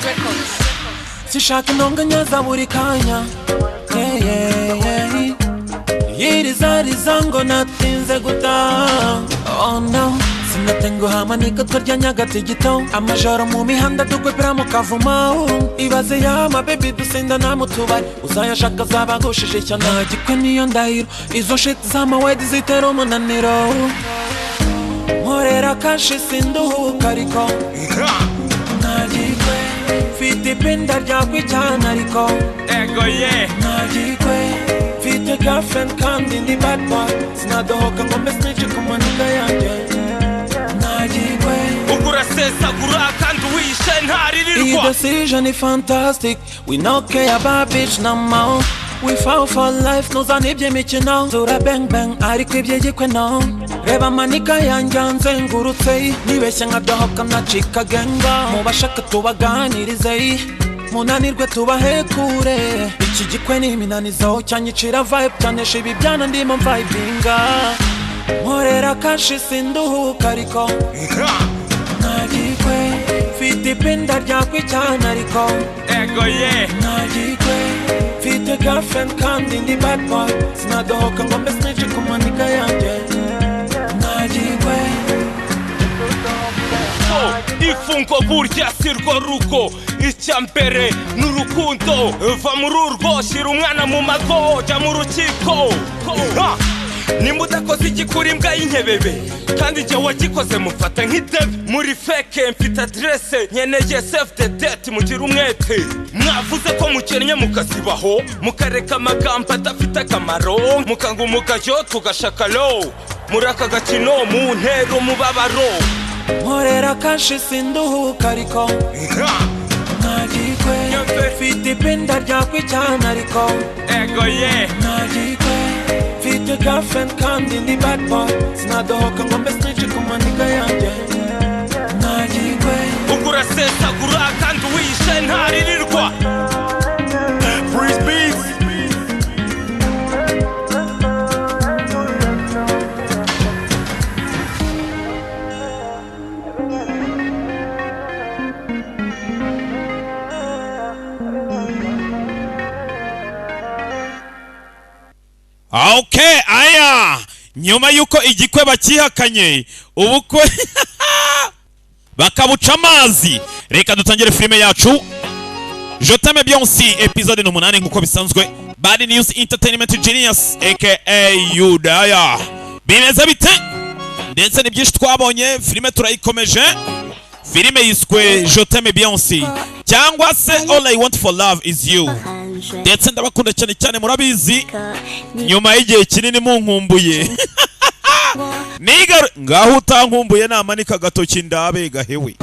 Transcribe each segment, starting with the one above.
Records. Sinshaka intonganya za buri kanya. Yeah. Yirizariza ngo natinze gutaha. Oh no, sinatenguha amanika twarya nyagatigito. Amajoro mu mihanda dukwepera mu kavumo. Ibaze yama baby dusindana mu tubari. Uzayashaka azabagushije ishyano. Nta gikwe niyo ndahiro. Izo shit z'amawedi zitera umunaniro. Nkorera kashi sinduhuka ariko nta gikwe. Mfite ipinda ryakwijyana ariko Ego ye. nta gikwe. Mfite girlfriend kandi ndi bad boy. Sinadohoka ngo mbe snitch ku manika yanjye. Nta gikwe. Ubwo urasesagura kandi uwishe Iyi ntaririrwa. decision is fantastic. We no care about bitch no more. We fall for life, ntuzana iby'imikino. Tura bang bang, ariko iby'igikwe no. Reba amanika yanjye anzengurutse. Nibeshye nkadohoka nacika genga. Mu bashaka tubaganirize. Munanirwe tubahekure. Iki gikwe ni iminanizo cyanyicira vibe cyanesha ibi byana ndimo mvibinga. Nkorera kashi sinduhuka ariko nta gikwe. Mfite ipinda ryakwijyana ariko Ego ye. nta gikwe. Mfite girlfriend kandi ndi bad boy. Sinadohoka ngo mbe snitch ku manika yanjye. Nta gikwe. Ifungo burya si rwo rugo. Icya mbere ni urukundo. Va muri urwo, shyira umwana mu mago, jya mu rukiko. Ha! Nimba udakoze igikura imbwa y'inkebebe, kandi njye wagikoze mufata nk'idebe. Muri feke mfite aderese, nkeneye save the date, mugire umwete. Mwavuze ko mukennye mukazibaho, mukareka amagambo adafite akamaro, mukanga umugayo tugashaka low. Muri aka gakino mu ntera umubabaro. Nkorera kashi sinduhuka ariko nta gikwe. Mfite ipinda ryakwijyana ariko Ego ye. nta gikwe. Mfite girlfriend kandi ndi bad boy. Sinadohoka ngo mbe snitch ku manika yanjye. Nta gikwe. Ubwo urasesagura kandi uwishe ntaririrwa. Freeze beats. Okay, aya nyuma y'uko igikwe bakihakanye, ubukwe bakabuca amazi, reka dutangire filime yacu Je t'aime bien aussi, episode ni 8 nk'uko bisanzwe. Bad News Entertainment Genius aka Yudaya. Bimeze bite? Ndetse ni byinshi twabonye, filime turayikomeje. Filime yiswe Je t'aime bien aussi cyangwa se All I Want for Love is You. Ndetse ndabakunda cyane cyane, murabizi, nyuma y'igihe kinini munkumbuye niga ngaho utankumbuye namanika agatoki ndabe gahewe,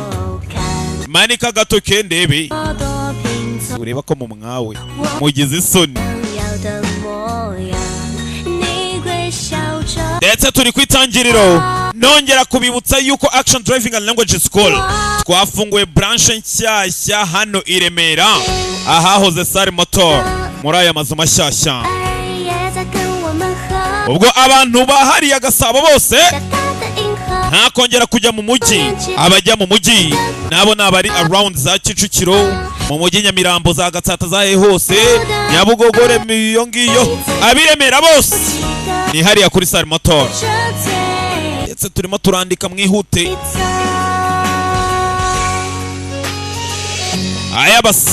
manika agatoki ndebe, ureba ko mu mwawe mugize isoni. Ndetse turi ku itangiriro, nongera kubibutsa yuko Action Driving and Language School twafunguye branche nshyashya hano i Remera, ahahoze Sari Motor, muri aya mazu mashyashya. Ubwo abantu bahariye Gasabo bose nta kongera kujya mu mujyi. Abajya mu mujyi nabo ni abari around za Kicukiro, mu mujyi Nyamirambo, za Gatsata, za hehe hose, Nyabugogo, iyo ngiyo. Abiremera bose ni hariya kuri Sari Motor. Ndetse turimo turandika, mwihute. Aya basi,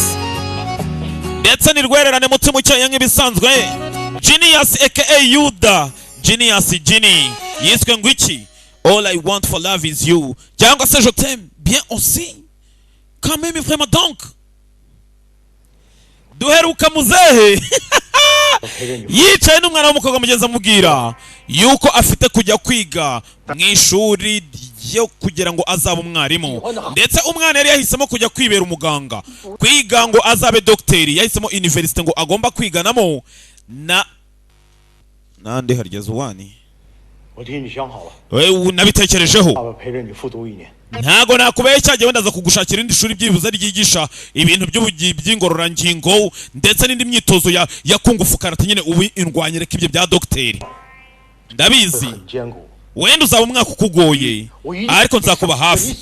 ndetse ni rwererane mutima ukeye nk'ibisanzwe. Genius aka Yuda Genius Genie yiswe ngo iki? All I Want for Love is You cyangwa se Je t'aime bien aussi quand même vraiment. Donc duheruka muzehe yicaye n'umwana w'umukobwa mugenzi, amubwira yuko afite kujya kwiga mu ishuri ryo kugira ngo azabe umwarimu. Ndetse umwana yari yahisemo kujya kwibera umuganga, kwiga ngo azabe dogiteri. Yahisemo universite ngo agomba kwiganamo na nande harigeze uwani. 我替你想好了， Wewe nabitekerejeho. 爸爸陪着你复读一年。 Ntago nakubeshya, jyewe ndaza kugushakira irindi shuri byibuze ryigisha ibintu by'ingororangingo ndetse n'indi myitozo ya kungufu, karate nyine, ubu indwanye. Reka ibyo bya dogiteri ndabizi. 很艰苦， Wenda uzaba umwaka ukugoye, ariko nzakuba hafi.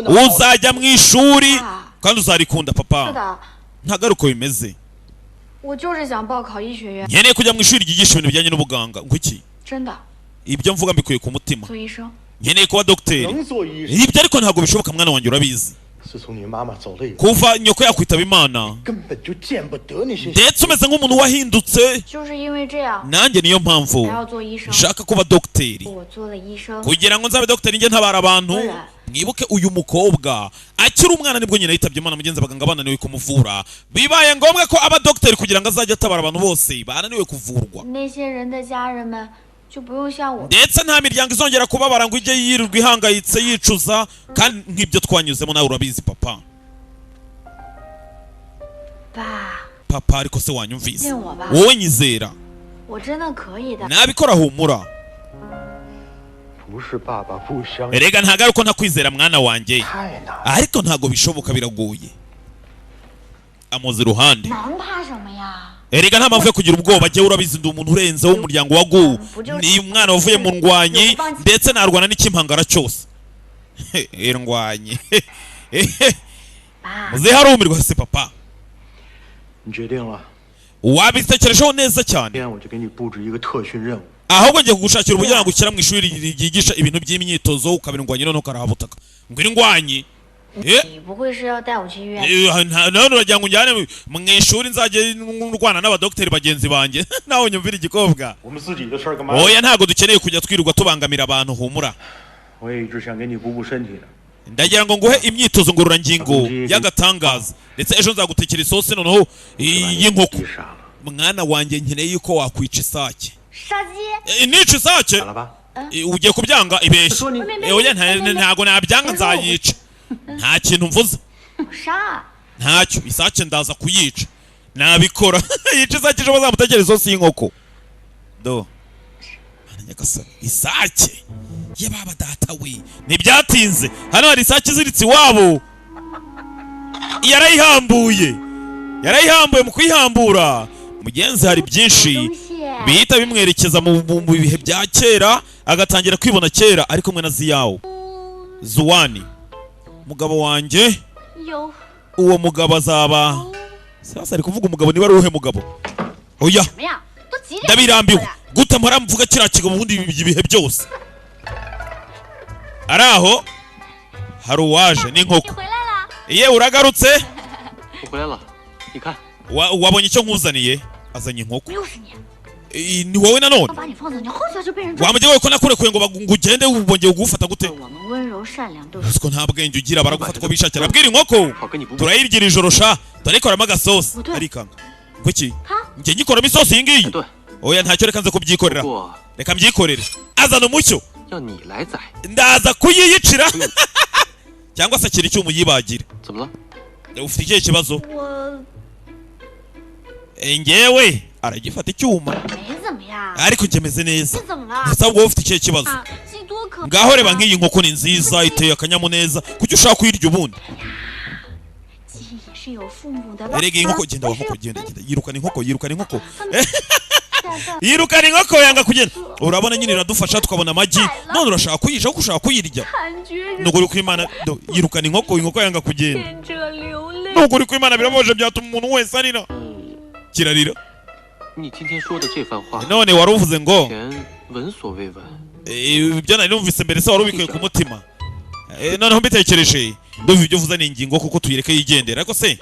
Uzajya mu ishuri Kandi uzarikunda 是 papa. 的， Ntabwo ari uko bimeze. 我就是想报考医学院， Nkeneye kujya mu ishuri ryigisha ibintu bijyanye n'ubuganga. Ngo iki? 真的 Ibyo mvuga mbikuye ku mutima. 做医生。 Nkeneye kuba dogiteri. 能做医生， Ibyo ariko ntabwo bishoboka, mwana wanjye, urabizi. 自从你妈妈走了以后， Kuva nyoko yakwitaba Imana, 根本就见不得那些。 ndetse umeze nk'umuntu wahindutse. 就是因为这样， Nanjye niyo mpamvu 还要做医生。 nshaka kuba dogiteri, 我做了医生， kugira ngo nzabe dogiteri njye ntabara abantu. Mwibuke uyu mukobwa akiri umwana nibwo nyina yitabye Imana. Mugenzi, abaganga bananiwe kumuvura, bibaye ngombwa ko aba dogiteri kugira ngo azajye atabara abantu bose bananiwe kuvurwa. 那些人的家人们就不用像我 Ndetse nta miryango izongera kubabara ngo ijye yirirwa ihangayitse yicuza, kandi nk'ibyo twanyuzemo nawe urabizi, papa. 爸， Papa, ariko se wanyumvise? 信我吧， Wowe nyizera. 我真的可以的。 Nabikora, humura. 不是爸爸不相信， Erega ntabwo ari uko ntakwizera, mwana wanjye, 太难了。 ariko ntabwo bishoboka, biragoye. Amuzi iruhande. 难怕什么呀？ Erega nta mpamvu yo kugira ubwoba. Jyewe urabizi, ndi umuntu urenze w'umuryango wa Gu, ni umwana wavuye mu ndwanyi, ndetse narwana n'ikimpangara cyose. Indwanyi. 爸， Muzehe arumirwa se. Papa, 你决定了， wabitekerejeho neza cyane. 今天我就给你布置一个特训任务。 Ahubwo ngiye kugushakira uburyo nagushyira mu ishuri ryigisha ibintu by'imyitozo, ukaba indwanyi, noneho ukarahabutaka ngo indwanyi. Eh, 你不会是要带我去医院？ eh, none uragira ngo unjyane mu ishuri nzajye ndwana n'abadogiteri bagenzi banjye? Nawe nyumvira igikobwa. 我们自己的事儿干嘛？ Oya, ntabwo dukeneye kujya twirirwa tubangamira abantu, humura. 我也一直想给你补补身体呢。 Ndagira ngo nguhe imyitozo ngororangingo y'agatangaza, ndetse ejo nzagutekera isosi noneho y'inkoko. 你傻了， Mwana wanjye, nkeneye yuko wakwica isake. 杀鸡！ Eh, nica isake? 咋了吧？ Eh, ugiye kubyanga? Ibeshye. 说你 Eh, oya, ntago nabyanga, nzayica, nta kintu mvuze. 杀！ Ntacyo, isake ndaza kuyica, nabikora. Yica isake, ejo bazamutekera isosi y'inkoko. Do Mana nyagasani, isake ye baba data we! Ntibyatinze, hano hari isake iziritse iwabo, yarayihambuye, yarayihambuye. Mu kuyihambura, mugenzi, hari byinshi 东西， bihita bimwerekeza mu bihe bya kera, agatangira kwibona kera ari kumwe na Ziyawo Zuwani, mugabo wanjye. 有 Uwo mugabo azaba sasa ari kuvuga umugabo, niba ari uwuhe mugabo? Oya. 什么呀？都几点？ Ndabirambiwe gute mpora mvuga kiriya kigabo ubundi ibihe byose? Ari aho hari uwaje n'inkoko. 你回来了， Ye, uragarutse? 我回来了，你看， Wabonye icyo nkuzaniye? Azanye inkoko. 又是你！ Ni wowe nanone? 刚把你放走，你后脚就被人抓。 Wamujye we, ko nakurekuye ngo ngo ugende, wongeye kugufata gute? 我们温柔善良都是 Uzi ko nta bwenge ugira, baragufata uko bishakira. Abwira inkoko. 好跟你不 Turayirya ijoro sha, turayikoramo agasosi. Utwe. Arikanga ngo iki? 哈， Njye nyikoramo isosi iyi ngiyi? 对， Oya, ntacyo, reka nze kubyikorera. 不过 Reka mbyikorere. Azana umucyo. 要你来宰， Ndaza kuyiyicira cyangwa se akira icyuma uyibagire. 怎么了？ Ufite ikihe kibazo? 我 Eh, ngewe aragifata icyuma. 没怎么样。 Ariko njye meze neza. 你怎么了？ Ese ahubwo wowe ufite ikihe kibazo? 啊，鸡多可 Ngaho reba nk'iyi nkoko, ni nziza, iteye akanyamuneza, kuki ushaka kuyirya ubundi? 鸡也是有父母的吧？ Erega iyi nkoko, genda wa nkoko, genda, genda. Yirukana inkoko, yirukana inkoko, 蛋 yirukana inkoko, yanga kugenda. Urabona nyine iradufasha tukabona amagi, none urashaka kuyica kuko ushaka kuyirya. 感觉人 Nukuri kw'Imana, do, yirukana inkoko, inkoko yanga kugenda. 见者流泪。 Nukuri kw'Imana, birababaje, byatuma umuntu wese arira, kirarira. 你今天说的这番话， None wari uvuze ngo 前闻所未闻。 Eh, ibyo nari numvise mbere se wari ubikuye ku mutima? Eh, noneho mbitekereje ndumva ibyo uvuze ni ingingo, kuko tuyireke yigendera. Ariko se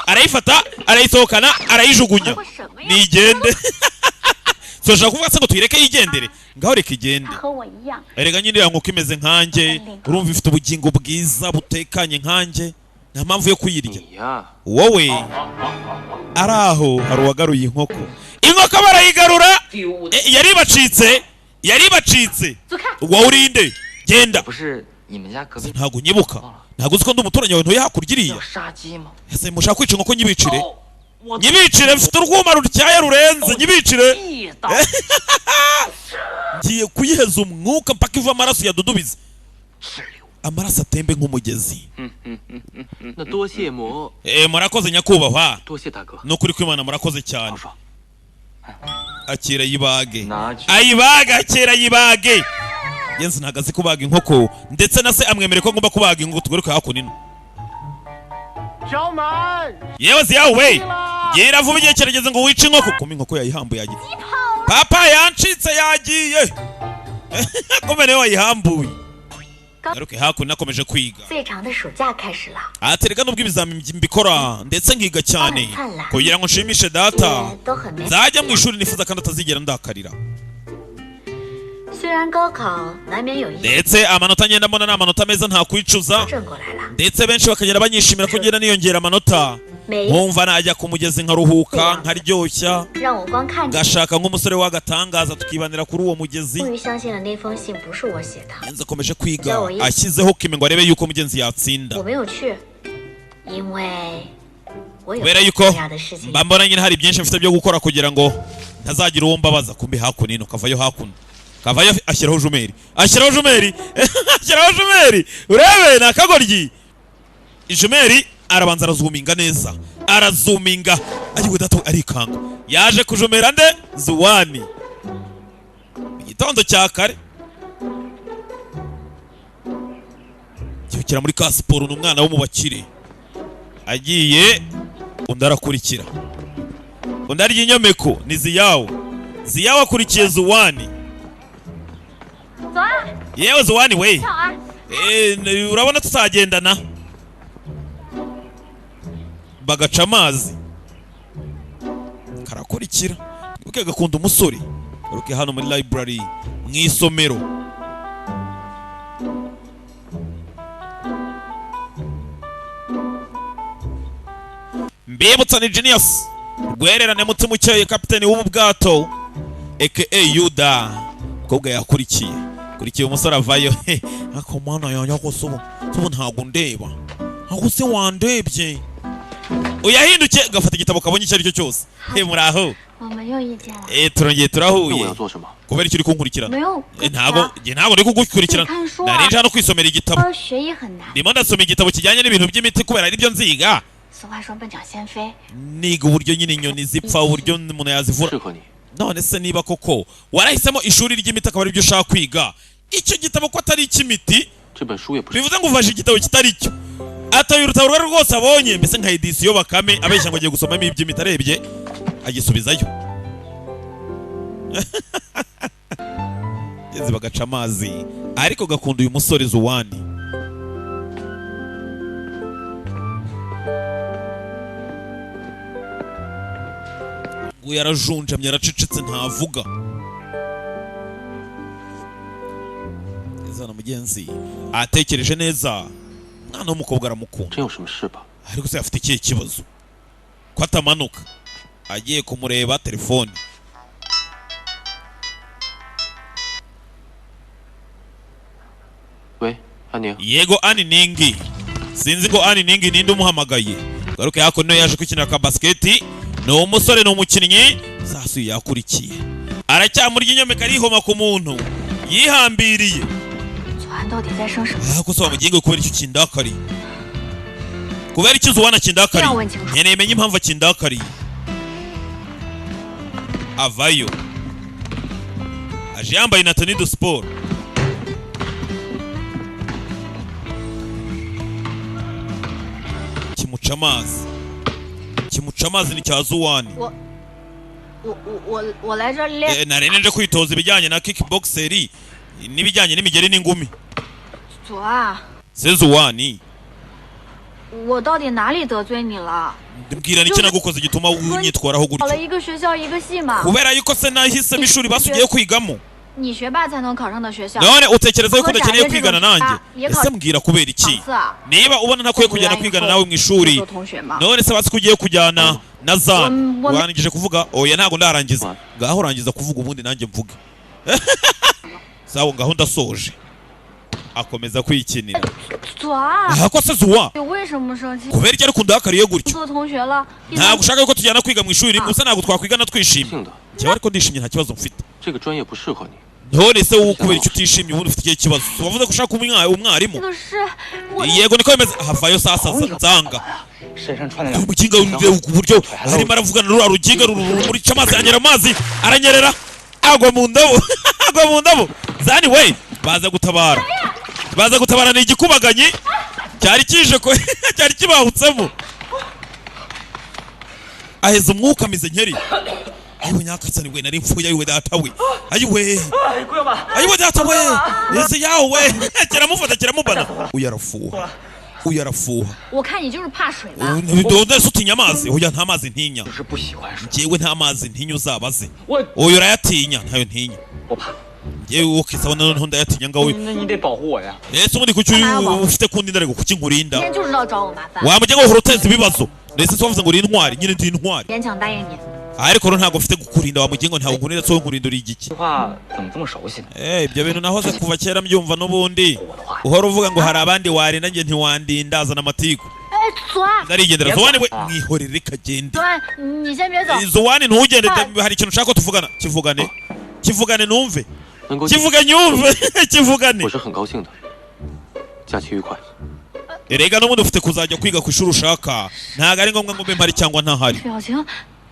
arayifata, arayisohokana, arayijugunya. 我什么呀？ Nigende, turashaka kuvuga se ngo tuyireke yigendere? Ngaho reka igende. 他和我一样， Erega nyine iriya nkoko imeze nkanjye, urumva ifite ubugingo bwiza butekanye nkanjye, nta mpamvu yo kuyirya. 你呀， Wowe ari aho hari uwagaruye inkoko, inkoko barayigarura. Eh, yari ibacitse, yari ibacitse. 走开！ Wowe urinde, genda. 不是你们家隔壁 Ntabwo unyibuka? Ntabwo uzi ko ndi umuturanyi wawe ntuye hakurya iriya? 要杀鸡吗？ Ese mushaka kwica inkoko? Nyibicire. 我 Nyibicire, mfite urwuma rutyaye rurenze, nyibicire. 地道。 Ngiye kuyiheza umwuka mpaka iva amaraso yadudubize, 是流。 amaraso atembe nk'umugezi. 那多谢魔， Eh, murakoze nyakubahwa. 多谢大哥。 Ni ukuri kw'Imana, murakoze cyane. 好说， Akira yibage. 拿去。 Ayibage, akira yibage. Yenze ntabwo azi kubaga inkoko, ndetse na se amwemereye ko agomba kubaga inkoko. Tugaruke hakuno ino. 小满， Yewe Ziyawu we, gira vuba, igihe kirageze ngo wice inkoko. Kuma inkoko yayihambuye, yagiye. Papa yancitse, yagiye. Kumbe niwe wayihambuye. Garuke hakuno, nakomeje kwiga. 最长的暑假开始了， Aterega nubwo ibizami mbikora ndetse nkiga cyane kugira ngo nshimishe data, 也都很美。 nzajya mu ishuri nifuza kandi atazigera ndakarira. 虽然高考难免有一些 Ndetse amanota ngenda mbona ni amanota meza, nta kwicuza. 正过来了， Ndetse benshi bakagenda banyishimira ko ngenda niyongera amanota. 每一 Nkumva najya ku mugezi nkaruhuka, nkaryoshya, 让我光看着， ngashaka nk'umusore w'agatangaza tukibanira kuri uwo mugezi. 终于相信了那封信不是我写的， Mugenzi akomeje kwiga, ashyizeho kime ngo arebe yuko mugenzi yatsinda. 我没有去，因为我有 Kubera yuko 重要的事情 mba mbona nyine hari byinshi mfite byo gukora kugira ngo ntazagira uwo mbabaza. Kumbe hakuno ino kavayo, hakuno kavayo, ashyiraho jumeri, ashyiraho jumeri, ashyiraho jumeri. Urebe ni akagoryi. Jumeri arabanza arazuminga neza, arazuminga. Ayiwe data, arikanga. Yaje kujumera nde? Zuwani. Mu gitondo cya kare yukira muri ka siporo. Ni umwana wo mu bakire. Agiye, undi arakurikira, undi arya inyomeko. Ni Ziyawo. Ziyawo akurikiye Zuwani. 走啊， Yewe Zuwani we, 跳啊！ Urabona tutagendana bagaca amazi. Karakurikira. Wibuke gakunda umusore. Garuke hano muri library, mu isomero. Mbibutsa, ni Genius Rwererane, mutima ukeye, kapiteni w'ubu bwato aka Yuda. Umukobwa yakurikiye, kurikiye umusore avayo. Ako mwana yanjye, ako subu subu, ntabwo ndeba, ntabwo se wandebye? Uyahindukiye gafata igitabo kabonye icyo ari cyo cyose. He, muraho? 我们又遇见了， Turongeye 那我 turahuye. 要做什么？ Kubera icyo uri kunkurikirana? 没有 Ntabwo njye, ntabwo ndi kugukurikirana. Nari nje hano kwisomera igitabo. 说学医很难。 Ndimo ndasoma igitabo kijyanye n'ibintu by'imiti kubera aribyo nziga. 俗话说笨鸟先飞， Niga uburyo nyine inyoni zipfa, uburyo umuntu yazivura. 适合你。 None se niba koko warahisemo ishuri ry'imiti akaba aribyo ushaka kwiga, icyo gitabo ko atari icy'imiti? 这本书也不是。 Bivuze ngo ufashe igitabo kitari cyo, ataye urutabo rwari rwose abonye, mbese nka edisiyo Bakame, abeshya ngo agiye gusomamo iby'imiti. Arebye agisubizayo. Ngeze bagaca amazi, ariko gakunda uyu musore Zuwani. Nguyu yarajunjamye, aracecetse, ntavuga. Ngeze hano, mugenzi atekereje neza, umwana w'umukobwa aramukunda. 真有什么事吧？ Ariko se afite ikihe kibazo ko atamanuka? Agiye kumureba, telefone. 喂，安宁， Yego, Ani Ningi. Sinzi ngo Ani Ningi ninde umuhamagaye. Garuke hakuno, yaje kwikinira ka basiketi. Ni umusore, ni umukinnyi. Sasu yakurikiye, aracyamurya inyomeka, arihoma ku muntu yihambiriye. 左安到底在生什么？ Ariko se wamugingo, kubera icyo kindakariye? Kubera icyo Zuwana kindakariye? Nkeneye menye impamvu akindakariye. Avayo aje yambaye na tenue de sport. Kimuca amazi, kimuca amazi, ni cya Zuwani. 我我我我来这儿练 Nari nje kwitoza ibijyanye na kickboxer n'ibijyanye n'imigeri n'ingumi. 左啊， Se Zuwani, 我到底哪里得罪你了？ mbwira, nicyo nagukoze gituma unyitwaraho 考了 gutyo? 一个学校一个系嘛， Kubera yuko se nahisemo ishuri basugiye kwigamo? 你学霸才能考上的学校。 None utekereza yuko udakeneye kwigana nanjye? Ese mbwira, kubera iki? 考次啊， Niba ubona ntakwiye kujyana kwigana nawe mu ishuri, 做同学嘛。 none se basi ko ugiye kujyana na Zana? Warangije kuvuga? Oya, ntabwo ndarangiza. Ngaho urangiza kuvuga, ubundi nanjye mvuge. Sawa, ngaho ndasoje. Akomeza kwikinira. 左啊， Ako se Zuwa, 你为什么生气？ kubera iki ariko undakariye gutyo? 做同学了，一 Ntabwo ushaka yuko tujyana kwiga mu ishuri gusa? Ntabwo twakwigana twishimye? 性的， Njyewe ariko ndishimye, nta kibazo mfite. 这个专业不适合你。 None se wowe kubera icyo utishimye? Ubundi ufite ikihe kibazo? Wavuze ko ushaka umwarimu. 这个是我 Yego, niko bimeze. Havayo sasa Zanga. 身上穿的 Umukinga ku buryo arimo aravugana, ruriya ruginga rumurica amazi, anyera amazi, aranyerera, agwa mu ndabo, agwa mu ndabo. Zani we, baza gutabara, baza gutabara. Ni igikubaganyi cyari kije ko cyari kibahutsemo. Aheza umwuka ameze nkeri. Ayiwe nyakatsani we, nari mfuye! Ayiwe data we, ayiwe! 哎，鬼友们， Ayiwe data we, ese yawe we! Kiramufata, kiramubana. Uyu arafuha, uyu arafuha. 我看你就是怕水吧？ Ndetse utinya amazi? Oya, nta mazi ntinya. 就是不喜欢水。 Njyewe nta mazi ntinya, uzabaze. 我 Uyu urayatinya? Ntayo ntinya. 我怕。 Njyewe ukisaba noneho ndayatinya ngawe. 那你得保护我呀。 Ese ubundi kuki ufite kundi ndarego? Kuki nkurinda? 今天就知道找我麻烦， Wamujya ngo uhora uteza ibibazo. Ndetse wavuze ngo uri intwari nyine, ndi intwari. 勉强答应你。 Ariko rero ntabwo mfite kukurinda wamugiye ngo ntabwo nkurinda, so nkurinda uri igiki? 这话怎么这么熟悉呢？ Eh, ibyo bintu nahoze kuva kera mbyumva n'ubundi. Uhora uvuga ngo hari abandi warinda, njye ntiwandinda, azana amatiku. 哎，左岸， Ndarigendera Zowani we, mwihorere kagende. 左岸，你先别走。 Zowani, ntugende, hari ikintu ushaka ko tuvugana. Kivugane, kivugane numve. 能够 Kivuge nyumve, kivugane. 我是很高兴的。假期愉快。 Erega n'ubundi ufite kuzajya kwiga ku ishuri ushaka, ntabwo ari ngombwa ngo mbe mpari cyangwa ntahari. 表情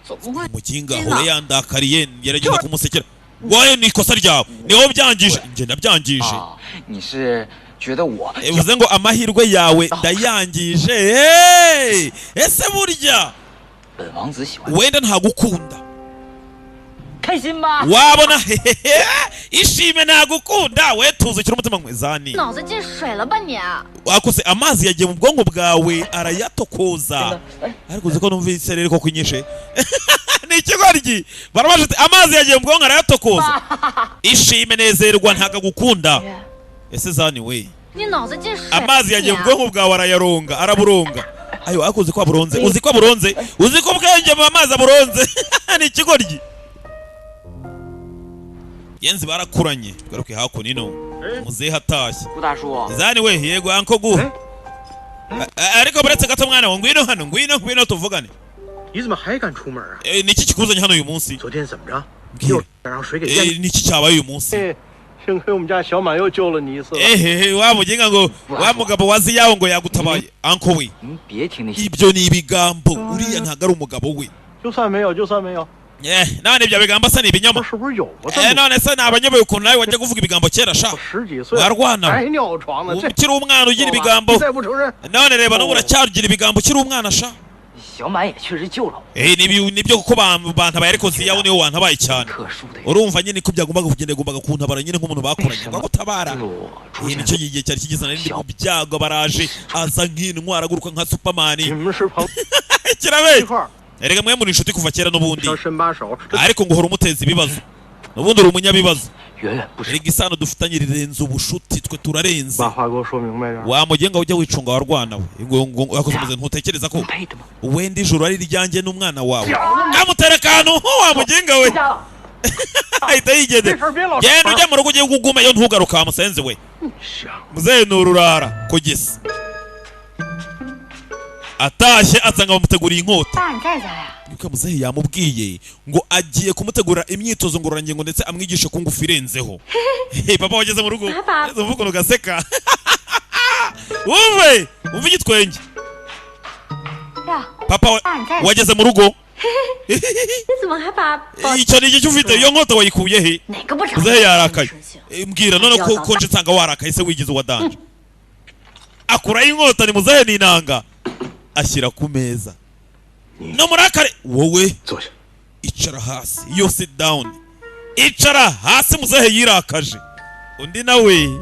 怎么会？ Muginga ahora yandakariye, ngerageza kumusekera. Wowe ni ikosa ryawe, ni wowe byangije, njye ndabyangije. 啊，你是觉得我 Bivuze ngo amahirwe yawe ndayangije. Hey! Ese burya 本王子喜欢 wenda ntagukunda? 开心吗？ Wabona hehehe, ishime, ntagukunda we, tuzi ukiri umutima mwezani. 脑子进水了吧你？ Wakose amazi yagiye mu bwonko bwawe arayatokoza. Ariko uzi ko numvise rero koko inyishe ni ikigoryi. Barabaje ati amazi yagiye mu bwonko arayatokoza. Ishime, nezerwa, ntabwo agukunda. Ese zani we, 你脑子进水 amazi yagiye mu bwonko bwawe arayaronga, araburonga. Ayo, ariko uzi ko aburonze, uzi ko aburonze, uzi ko ubwenge mu amazi aburonze. Ni ikigoryi. Yenzi barakuranye. Tugaruke hakuno ino, muzehe atashye. 顾大叔， Zani we. Yego uncle gu. Ariko buretse gato mwana we, ngwino hano, ngwino, ngwino tuvugane. 你怎么还敢出门啊？ Eh, niki kikuzanye hano uyu munsi? 昨天怎么着？ Mbwira. 又让水给淹 Eh, niki cyabaye uyu munsi? 哎，幸亏我们家小满又救了你一次了。 Ehehe, wa muginga ngo wa mugabo wazi yawo ngo yagutabaye, uncle we. 您别听那些 Ibyo ni ibigambo, uriya ntabwo ari umugabo we. 就算没有，就算没有， Eh, none ibyo bigambo asa ni ibinyoma. 是不是有过这 Eh, 么 none se nabanyobewe ukuntu nawe wajya kuvuga ibigambo kera sha? 十几岁 Warwana 还尿床呢？这 ukiri umwana ugira ibigambo. 你再不承认， None reba n'ubu uracyagira ibigambo ukiri umwana sha. 小满也确实救了我， Eh, nibyo kuko bantabaye, ariko ziyawo niwe wantabaye cyane. 特殊的 Urumva nyine ko byagombaga kugenda, yagombaga kuntabara nyine nk'umuntu bakoranye ngo agutabara. 我出 Eh, 现 nicyo gihe cyari kigeze, nari ndi mu byago, baraje, aza nk'intwara, aguruka nka Superman. 你们是朋友 Kirabe 一块儿， erega mwe muri inshuti kuva kera n'ubundi. 要伸把手，这 Ariko ngo uhora umuteza ibibazo, n'ubundi uri umunyabibazo. 远远不是 Erega isano dufitanye rirenze ubushuti, twe turarenze. 把话给我说明白点儿。 Wamugenga ujya wicunga warwana we, ngo yakoze umuze, ntutekereza ko 配的吗？ wenda ijoro ari iryanjye n'umwana wawe? Amutera akantu wamugenga we, ahita yigendera. 这事儿别老 Genda ujya mu rugo, ugiye kugumayo, ntugaruka wa musenzi we. 想 Muzehe ni ururara kugeza atashye asanga bamuteguriye inkota. 爸，你在家呀？ Yuko muzehe yamubwiye ngo agiye kumutegura imyitozo ngororangingo ndetse amwigishe ku ngufu irenzeho. Hey, papa wageze mu rugo. Papa. Ese uvuga ukuntu gaseka, wumve, wumve igitwenge. 呀， Papa wageze mu rugo. 你怎么还把宝 Icyo ni igiki ufite? Iyo nkota wayikuye he? 哪个不长？ Muzehe yarakaye. 生气了 Eh, mbwira none ko konje nsanga warakaye se wigize uwa danger. Akuraho inkota, ni muzehe n'inanga, ashyira ku meza. No murakare wowe. 坐下。 Icara hasi, yo, sit down, icara hasi. Muzehe yirakaje, undi nawe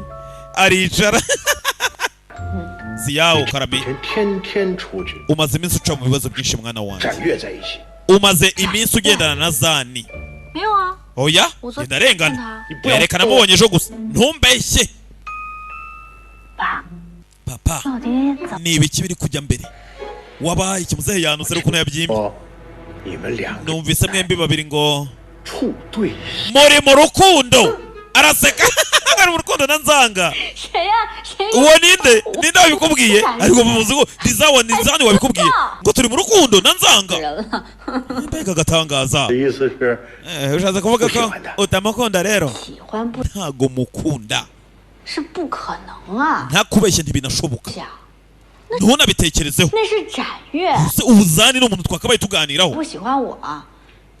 aricara. Ziyawo, karame. 天天天出去， Umaze iminsi uca mu bibazo byinshi mwana wanjye. 展月在一起， Umaze iminsi ugendana na Zani. 没有啊？ Oya, 我昨 ndarengana. 看他 Yerekana mubonye ejo gusa, ntumbeshye. 爸， Papa, 那我今天早 ni ibiki biri kujya mbere? Wabaye iki? Muzehe yanutse ariko yabyimbye. 哦，你们两个 Numvise mwembi babiri ngo 处对 muri mu rukundo. Araseka, ari mu rukundo na Nzanga. 谁呀？谁？ Uwo ninde? Ninde wabikubwiye? Ariko muzi ko Rizawa ni Nzani wabikubwiye ngo turi mu rukundo na Nzanga. 人了？ Mbega agatangaza! 的意思是， Eh, ushatse kuvuga ko utamukunda rero? 喜欢不 Ntago mukunda. 是不可能啊！ Ntakubeshye, ntibinashoboka. 想 Ntunabitekerezeho. 那是展月 Ese ubuzani ni umuntu twakabaye tuganiraho? 不喜欢我，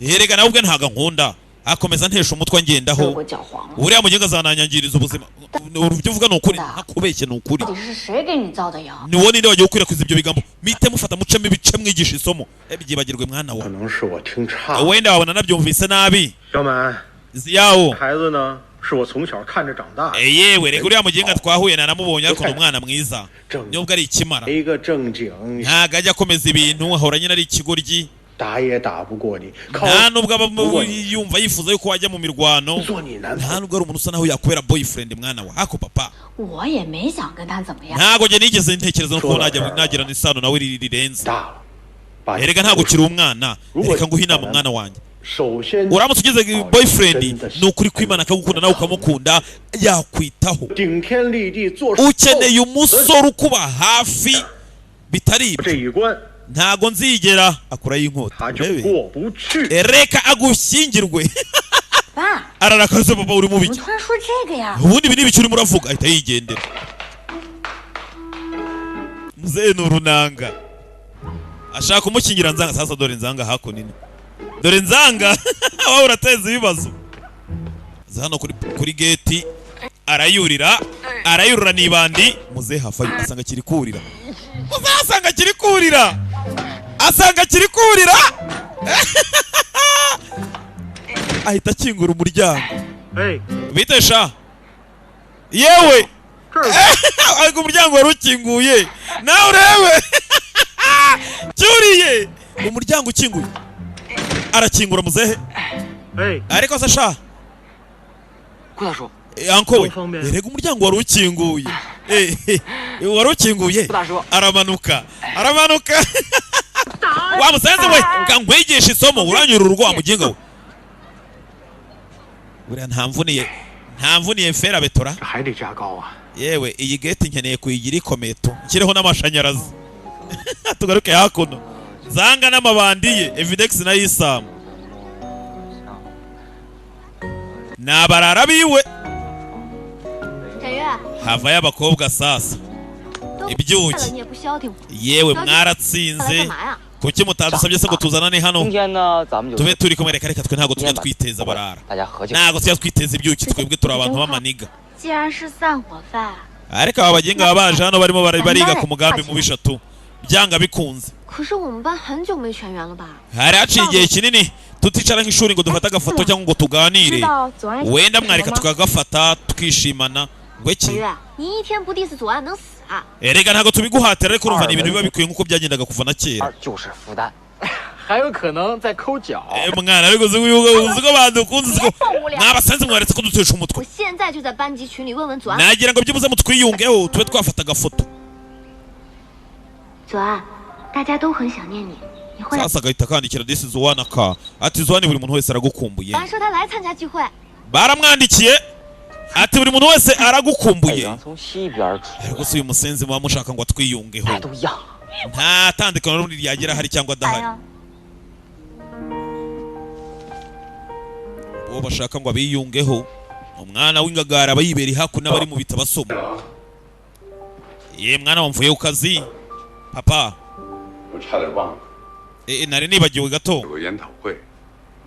Erega nawe ubwe ntago ankunda. Akomeza ntesha umutwe 热 angendaho. 过搅黄了。 Uriya mugenga azananyangiriza ubuzima. Ibyo uvuga ni ukuri, ntakubeshye, ni ukuri. 到底是谁给你造的谣？ Ni wowe, ninde wagiye gukwirakwiza ibyo bigambo? Mite mufata mucemo ibice, mwigisha isomo. Byibagirwe mwana 可 wa. 能是我听差了。 Wenda wabona nabyumvise nabi. 小满， Ziyawo. 孩子呢，是我从小看着长大的， Yewe, reka uriya mugenga twahuye naramubonye, ariko ni umwana mwiza nubwo ari ikimara. 一个正经， Ntabwo ajya akomeza ibintu, ahora nyine ari ikigoryi. 打也打不过你，靠 Nta nubwo aba yumva yifuza yuko wajya mu mirwano, 做你男 nta nubwo ari umuntu usa naho yakubera boyfriend, mwana wa hako papa. 我也没想跟他怎么样。 Ntabwo njye nigeze ntekereza no kuba najya nagirana isano nawe rirenze. 大了，把 Erega ntabwo ukiri umwana, reka nguhe inama mwana wanjye. 首先 Uramutse ugeze boyfriend, ni ukuri kwimana akagukunda nawe ukamukunda, yakwitaho. 顶天立地做事 Ukeneye umusore ukuba hafi, bitari 这 ibyo 一关， ntago nzigera akurayo inkota. 他就 Urebe. 过不去。 Reka agushyingirwe. 爸， Ararakaza, papa uri 怎么 mubi. 突然说这个呀？ Ubundi ibi ni ibiki urimo uravuga? Ahita yigendera. Muzehe ni urunanga, ashaka kumukingira nzanga. Sasa dore nzanga hakuno, dore nzanga, wowe urateza ibibazo. Aza hano kuri geti, arayurira, arayurira n'ibandi. Muzehe hafayo asanga kiri kurira, muzehe asanga kiri kurira, asanga kiri kurira, ahita akingura umuryango. 哎， Bitesha yewe, ariko umuryango wari ukinguye, nawe urebe cyuriye umuryango ukinguye, arakingura muzehe. 哎， Ariko se sha, 顾大叔， Uncle we, erega umuryango wari ukinguye. Wari ukinguye. 顾大叔， Aramanuka, aramanuka. Wa musenzi we, kangwigisha isomo, uranyura urugo wa muginga we. Buriya ntamvuniye, ntamvuniye fera betora. 这还得加高啊！ Yewe, iyi gate nkeneye kuyigira ikomeye tu, nshyireho n'amashanyarazi. Tugaruke hakuno, zanga n'amabandi ye evidex na yisamu ni abarara biwe. 展越， Havayo abakobwa sasa. 都 Ibyuki. 了你也不消停， Yewe, 来干 mwaratsinze. 嘛呀？ Kuki mutadusabye se ngo tuzanane hano 今天呢，咱们就 tube turi kumwe? Reka reka, twe ntabwo tujya twiteza abarara, 大家合计。 ntabwo tujya twiteza ibyuki, twebwe turi abantu b'amaniga. 既然是散伙饭， Ariko aba bagenga baba baje hano barimo bariga ku mugambi mubisha tu, byanga bikunze. 可是我们班很久没全员了吧？ Hari haciye igihe kinini tuticara nk'ishuri ngo dufate agafoto cyangwa ngo tuganire. 知道左岸 Wenda mwareka tukagafata tukishimana ngo iki. 展越，你一天不 diss 左岸能死啊？ Erega ntabwo tubiguhatira, ariko urumva ni ibintu biba bikwiye nk'uko byagendaga kuva na kera. 二就是负担。 还有可能在抠脚。 Mwana, ariko uzi ko badukunze, uzi ko mwabasanze, mwaretse ko dutesha umutwe. 我现在就在班级群里问问左岸。 Nagira ngo byibuze mutwiyungeho tube twafata agafoto. 左岸，大家都很想念你，你会来。 Sasa agahita akandikira disi zuwana ka ati zuwani, buri muntu wese aragukumbuye. 左岸说他来参加聚会， Baramwandikiye ati buri muntu wese 太 aragukumbuye. 阳从西边出 Ariko si uyu musenzi muba mushaka ngo atwiyungeho? 来，都一样。 Nta tandukano n'ubundi ryagira ahari cyangwa 哎 adahari. 呀， Uwo bashaka ngo abiyungeho, umwana w'ingagara aba yibereye hakuno n'abari mu bitabo asoma. Ye mwana, wamvuye ku kazi papa. 我差点忘了， Nari nibagiwe gato. 有个研讨会，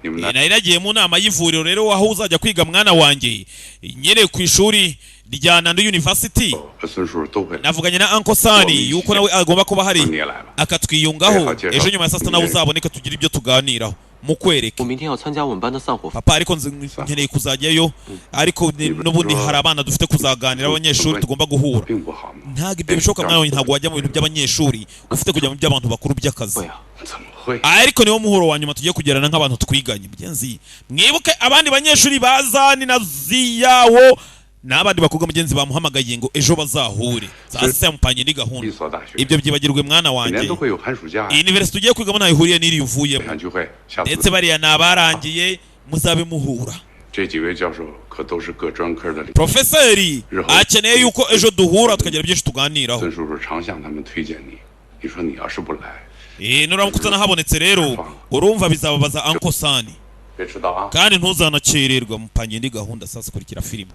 你们 Nari nagiye mu nama y'ivuriro rero aho uzajya kwiga mwana wanjye, nyere ku ishuri rya Nando University. 和孙叔叔都会来， Navuganye na Uncle Sani yuko nawe agomba kuba hari 你也来了。 akatwiyungaho ejo nyuma ya saa sita, nawe uzaboneka tugire ibyo tuganiraho mukwereke. 我明天要参加我们班的散伙饭， Papa, ariko nkeneye kuzajyayo, ariko n'ubundi hari abana dufite kuzaganira, abanyeshuri tugomba guhura. 并不好吗？ Ntabwo ibyo bishoboka mwana wanjye, ntabwo wajya mu bintu by'abanyeshuri, ufite kujya mu by'abantu bakuru by'akazi. 会啊， 怎么会？ Ariko niwo muhuro wa nyuma tugiye kugirana nk'abantu twiganye. Mugenzi, mwibuke abandi banyeshuri bazani na ziyawo n'abandi bakobwa mugenzi bamuhamagaye ngo ejo bazahure saa sita, yamupanye indi gahunda. 一所大学 Ibyo byibagirwe mwana 每 wanjye. 年都会有寒暑假 Iyi university ugiye kwigamo ntaho ihuriye n'iriya uvuyemo. 想聚会，下 Ndetse 次 bariya ni abarangiye, muzabe muhura. 这几位教授可都是各专科的领。 Profeseri akeneye yuko ejo duhura tukagira byinshi tuganiraho. 孙叔叔常向他们推荐你，你说你要是不来， Nuramuka utanahabonetse rero, urumva bizababaza Uncle Sani. 别迟到啊！ Kandi ntuzanacererwa, mupanye indi gahunda. Sasa kurikira filime,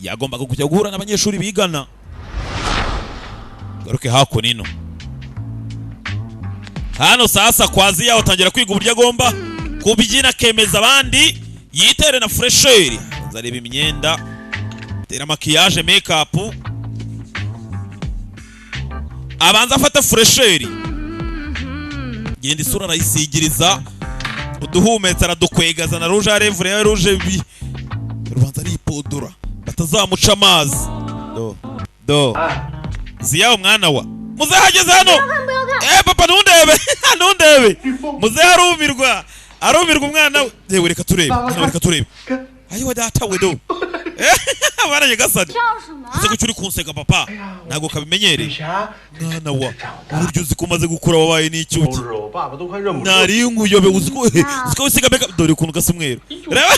yagombaga kujya guhura n'abanyeshuri bigana. Garuke hakuno ino hano sasa kwazi yaho atangira kwiga uburyo agomba kubyina akemeza abandi. Yitere na fraîcheur, nzareba imyenda, tera maquillage, make-up, abanza afata fraîcheur, genda isura arayisigiriza, uduhumetsa aradukwega, na rouge à lèvres ya rouge bi rubanza aripodora batazamuca amazi. Do do ziyawe mwana wa muzehe ageze hano. Eh papa, ntundebe, ntundebe. Muzehe arumirwa, arumirwa umwana we. Yewe, reka turebe hano, reka turebe. Ayiwe data we, do bana nyagasani. 笑什么？ Ese kuki uri kunseka papa? Ntabwo kabimenyereye mwana wa. Uburyo uzi ko umaze gukura, wabaye n'icyuki. 我爸爸都快认不出。 Nari nkuyobe. Uzi ko wisiga makeup, dore ukuntu gasa umweru, reba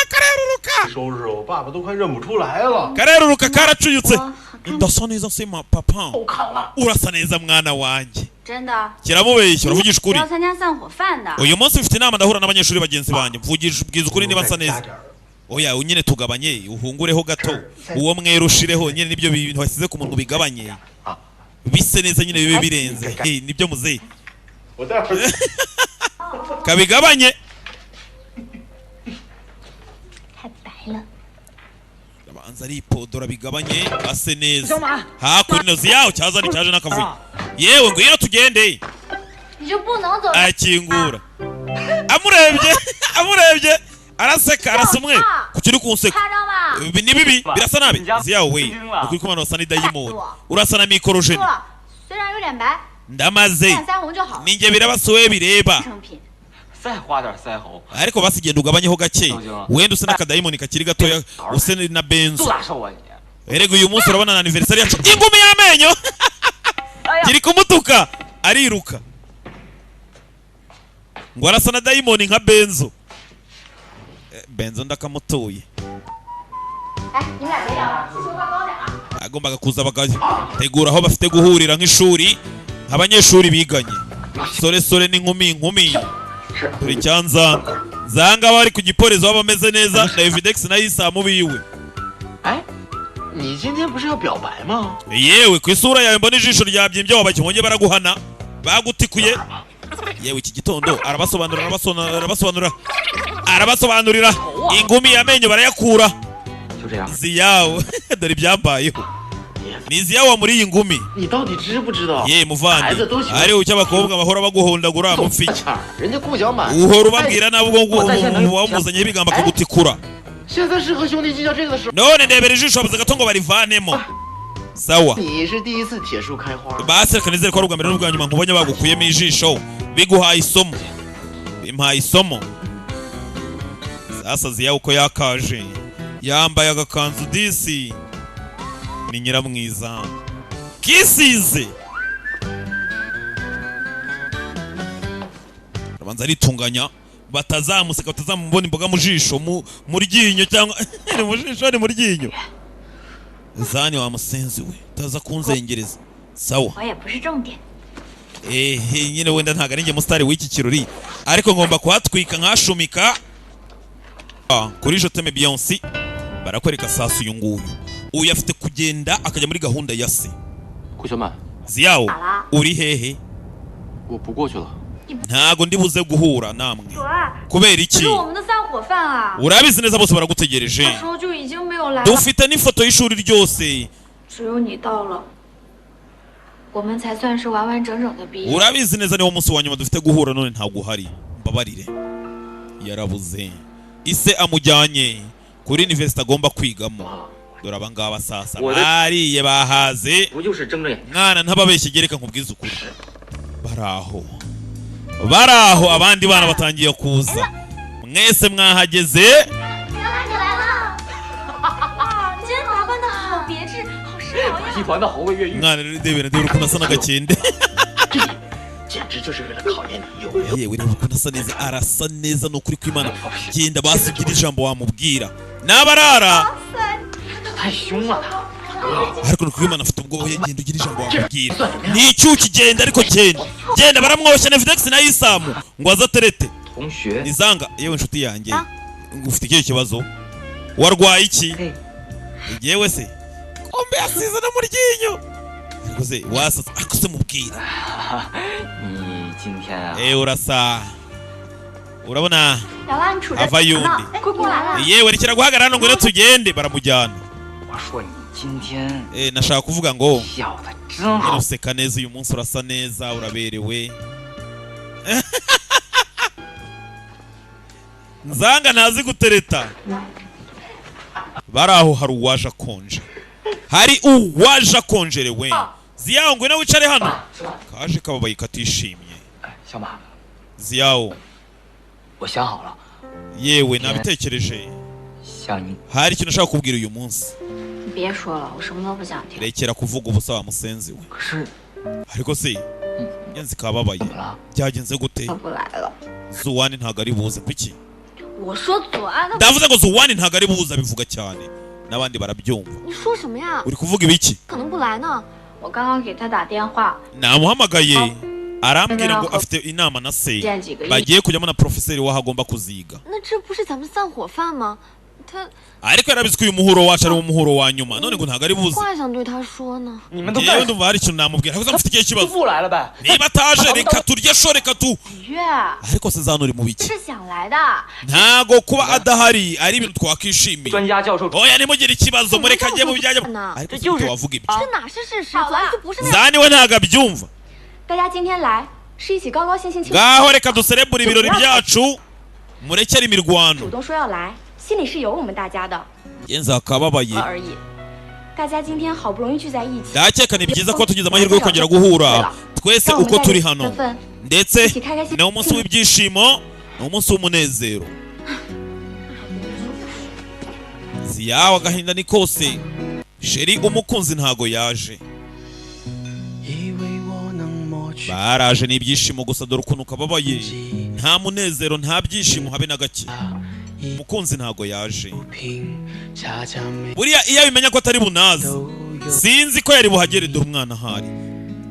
kareruruka. 收拾我爸爸都快认不出来了。 Kareruruka, karacuyutse. Ndasa neza se ma papa? Urasa neza mwana wanjye. 真的？ Kiramubeshya, uravugisha 我 ukuri? 要参加散伙饭的。 Uyu munsi mfite inama, ndahura n'abanyeshuri bagenzi banjye. Mvugisha, ubwiza ukuri niba nsa neza. Oya nyine tugabanye, uhungureho gato, uwo mwera ushireho nyine, nibyo bintu washyize ku munwa bigabanye, bise neza nyine, bibe birenze. Hey, nibyo muzehe. 我待会儿 Kabigabanye. 太白了。 Abanza aripodora bigabanye, ase neza. Hakuno yaho cyazani cyaje n'akavuyo. Yewe, ngwino tugende. 你就不能走？ Akingura, amurebye, amurebye araseka, arasa umwe. Kuki uri kunseka? 夸张吧？ Ibi ni bibi, birasa nabi. Ziyawe we, ukuri kumana urasa n'idayimoni, urasa na mikorojeni. 说了，虽然有点白， Ndamaze. 但腮红就好了。 Ninjye birabasuwe bireba. 成品。 再画点腮红， Ariko basi genda ugabanyeho gake, wenda use n'akadayimoni kakiri gatoya, use na benzo. 多大寿啊你！ Erega uyu munsi urabona na anniversaire yacu. Ingumi y'amenyo kiri kumutuka, ariruka ngo arasa na dayimoni nka benzo. Eh, benzo ndakamutuye. 哎，你们俩别聊了，气球挂高点啊！ Agombaga kuza bagategura aho bafite guhurira nk'ishuri, abanyeshuri biganye, sore sore n'inkumi inkumi. Dore icyanzanga zanga bari ku giporezo baba bameze neza na Evidex na Isamu biwe. 哎，你今天不是要表白吗？ Yewe, ku isura yawe mbona ijisho ryabyimbye, wabakibonye baraguhana, bagutikuye. Yewe, iki gitondo arabasobanurira, arabasobanurira, arabasobanurira, arabasobanurira. Ingumi y'amenyo barayakura. 就这样。 Ziyawe, dore ibyambayeho ni ziyawe muri iyi ngumi. 你到底知不知道？ Ye muvandi, ari icyo abakobwa bahora baguhondagura mupfiki. 人家顾小满 Uhora ubabwira nabi, ubwo ngubwo wamuzanyeho ibigambo akagutikura. 现在是和兄弟计较这个的时候。 None ndebera ijisho babuze gato ngo barivanemo. Sawa. 你是第一次铁树开花， Basi reka nizere ko ari ubwa mbere n'ubwa nyuma nkubonye bagukuyemo ijisho. Biguhaye isomo, bimpaye isomo. Sasa ziya uko yakaje, yambaye agakanzu disi ni nyiramwiza kisize, arabanza aritunganya batazamuseka, batazamubona imboga mu jisho, mu ryinyo, cyangwa ni mu jisho, ni mu ryinyo. Zani wa musenzi we, utaza kunzengereza. Sawa. 我也不是重点。 Ehe nyine, wenda ntabwo ari njye musitari w'iki kirori, ariko ngomba kuhatwika nkashumika. Kuri Je t'aime Beyonce barakwereka sasa uyu nguyu, uyu afite kugenda akajya muri gahunda ya se. 顾小满， Ziyawo, uri hehe? 我不过去了。 Ntago ndi buze guhura namwe. 左啊， Kubera 这 iki? 是我们的散伙饭啊！ Urabizi neza bose baragutegereje. 那时候就已经没有来了， Dufite n'ifoto y'ishuri ryose. 只有你到了，我们才算是完完整整的毕业。 Urabizi neza niwo munsi wa nyuma dufite guhura, none ntabwo uhari, mbabarire. Yarabuze, ise amujyanye kuri university agomba kwigamo. Dore abangaba sasa bariye bahaze. 不就是睁着眼 Mwana, ntababeshye, gereka nkubwize ukuri, baraho baraho, abandi bana batangiye kuza, mwese mwahageze. 来了！哇，你今天打扮的好别致，好时髦呀！ 一团的猴子越狱？ Mwana rero, ndebera, ndebera ukuntu asa n'agakende. 简直就是为了考验你有没有。 Yewe, reba ukuntu asa neza, arasa neza ni ukuri kw'Imana. Genda basi ugire ijambo wamubwira n'abarara. 太凶了他。 Ariko ni ukuri, afite ubwoba. Genda ugire ijambo wamubwira, ni icyuki. Genda, ariko genda, genda. Baramwoshya na Videx na Isamu ngo aze aterete. 同学， Nizanga, yewe inshuti yanjye, ufite ikihe kibazo? Warwaye iki? Yewe se, kombe yasize no mu ryinyo. Ariko se wasatse, ariko se mubwira. 你今天啊， Eh, urasa. Urabona 小拉，你杵着 avayo undi. 呢，快过来了。 Yewe, rekera guhagarara hano, ngwino tugende. Baramujyana. 我说你今天 Eh, nashaka kuvuga ngo 笑的真好， useka neza uyu munsi, urasa neza, uraberewe. Nzanga ntazi gutereta. Bari aho, hari uwaje akonje, hari uwaje akonjerewe. Ziyawo, ngwino wicare hano. Kaje kababaye, katishimye. 小马， Ziyawo. 我想好了， Yewe, nabitekereje. 向你 Hari ikintu ushaka kubwira uyu munsi. 你别说了，我什么都不想听。 Rekera kuvuga ubusa wa musenzi we. 可是 Ariko se ngenzi kababaye. 怎么了？ Byagenze gute? 他不来了。 Zuwani ntago ari buze kuki? 我说左安他， Ndavuze ngo Zuwani ntago ari buze, abivuga cyane n'abandi barabyumva. 你说什么呀？ Uri kuvuga ibiki? 可能不来呢。我刚刚给他打电话， Namuhamagaye, arambwira ngo afite inama na se, 见几个亿。 bagiye kujyamo na porofeseri w'aho agomba kuziga. 那这不是咱们散伙饭吗？他 Ariko yarabizi ko uyu muhuro wacu ari wo muhuro wa nyuma, none ngo ntago ari buze. 话想对他说呢。 你们都 Ngewe 干 ndumva hari ikintu namubwira, ariko mufite ikihe kibazo? 不来了呗？ Niba ataje, reka turye sho, reka tu 月， Ariko se zano uri mu biki? 是想来的。 Ntago kuba adahari ari ibintu twakishimiye. 专家教授 Oya, nimugire ikibazo, mureka ajye mu byajya. 呢？ Ariko 这 se 就是 wavuga ibyo? 这哪是事实？左安就不是那样。 Zani we ntago abyumva. 大家今天来是一起高高兴兴庆祝， Ngaho reka duserebure ibirori byacu, murekere imirwano. 主动说要来，心里是有我们大家的 Genza akababaye. 而已。大家今天好不容易聚在一起， Ndakeka ni byiza ko tugize amahirwe yo kongera guhura twese uko turi hano, ndetse ni umunsi w'ibyishimo, ni umunsi w'umunezero. Ziyawe agahinda ni kose, chéri umukunzi ntago yaje. 以为我能抹去 Baraje ni ibyishimo gusa, dore ukuntu kababaye, nta munezero, nta byishimo habe na gake. Umukunzi ntago yaje. 平，恰恰每 Buriya iyo abimenya ko atari bunaze, 都有 sinzi ko yari buhagere. Dore umwana ahari,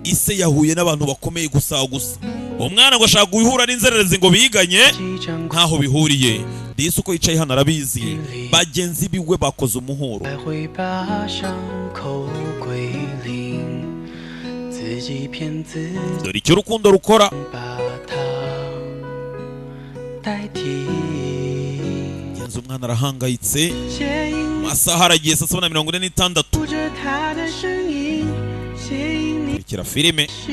ise yahuye n'abantu bakomeye gusa gusa umwana ngo ashaka guhura n'inzererezi ngo biganye, 几张 ntaho bihuriye. Disi uko yicaye hano arabizi, bagenzi biwe bakoze umuhuro. 才会把伤口归零，自己骗自己 Dore icyo urukundo rukora. 把它代替。 Genzi umwana arahangayitse. 写影 Amasaha aragiye, saa 7:46. 住着他的身影，写影你 Kurikira filime. 是